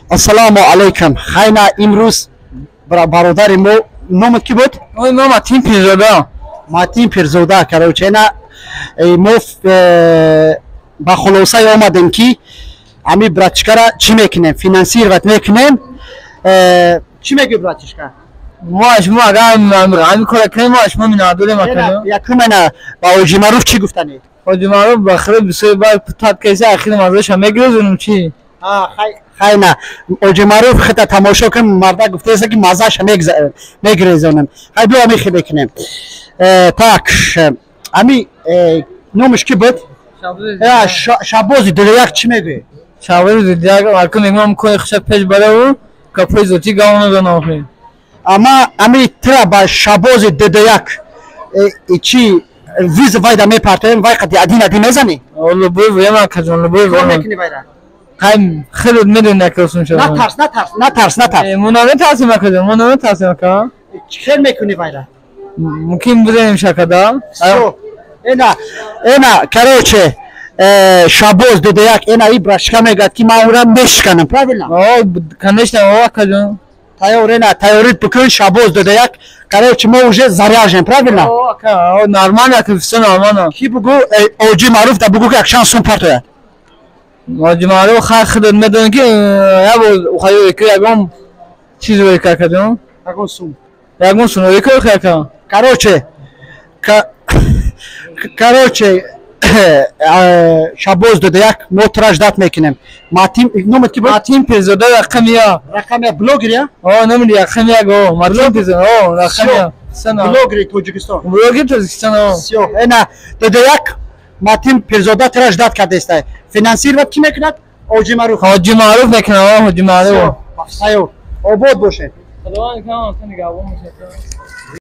Ассалому алайкум. Хайна, имрӯз бародари мо, номат кӣ буд? Ой, мо Матин Пирзода. Матин Пирзода. Короче, ина мо ба хулосае омадем, ки ҳами братишкара чӣ мекунем? Финансировать мекунем. Чӣ мегӯй, братишка? Мо шумо агар ҳамин кора кунем, мо шумо миннатдорем, акаҷон. Якум, ина ба Ҳоҷи Маъруф чӣ гуфтанӣ? Ҳоҷи Маъруф ба хири бисёр баъд тат кайса, ахири мазаша мегирезонем, чӣ? Хайна, Ҳоҷи Маъруф, хита тамошо кун. Марда гуфтаеса, ки мазаша мегирезонем. Хай, биё, ҳами хел мекунем. Так, ҳами номаш кӣ буд? Шабози Дилояк, чӣ мегӯӣ? Шабози Дилояк акун мегӯям, кои хуша пеш бараву гапҳои зотӣ гавона занохӣ. Ама ами тира ба Шабози Дидояк чӣ виза вайда мепартоем, вай қади один один мезанӣ? Любой время, акаҷон, любой время. Мекунӣ вайра? Хай, хеле медонӣ, акасон. Натарс, натарс, натарс, натарс. Мо наметарсем, акаҷон, мо наметарсем, ака. Чӣ хел мекунӣ вайра? Мумкин бизанем шакада. Ена, ена, короче, Шабоз Дудояк, ена и братишка мегӯяд, ки ман ура мешиканам, правильно? Конечно, акаҷон. Тайёр, ена, тайёрит бикун, Шабоз Дудояк. Короче, мо уже заряжен, правильно? Нормально, ака, всё нормально. Ки бугу, Оҷи Маъруф да бугу, ки якчанд сум партояд. Оҷи Маъруф хай худат медонӣ, ки як бор ухаё ки ягон чиз ка, акаҷон. Ягон сум. Ягон сум ка, ака. Короче, Шабоз Дудояк, мо тура ждать мекунем. Матин, номат ки буд? Матин Пирзода, рақами я. Рақами блогер я? О, номи рақами як, о, Матин Пирзода, о, рақами я. Блогери Тоҷикистон. Блогери Тоҷикистон, о. Всё, ена, Дудояк, Матин Пирзода тура ждать кардеста. Финансировать ки мекунад? Оҷи Маъруф. Ҳоҷи Маъруф мекунад, о, Ҳоҷи Маъруф. Тайёр, обод бошед. Худованд кунад, нигаҳбон бошед.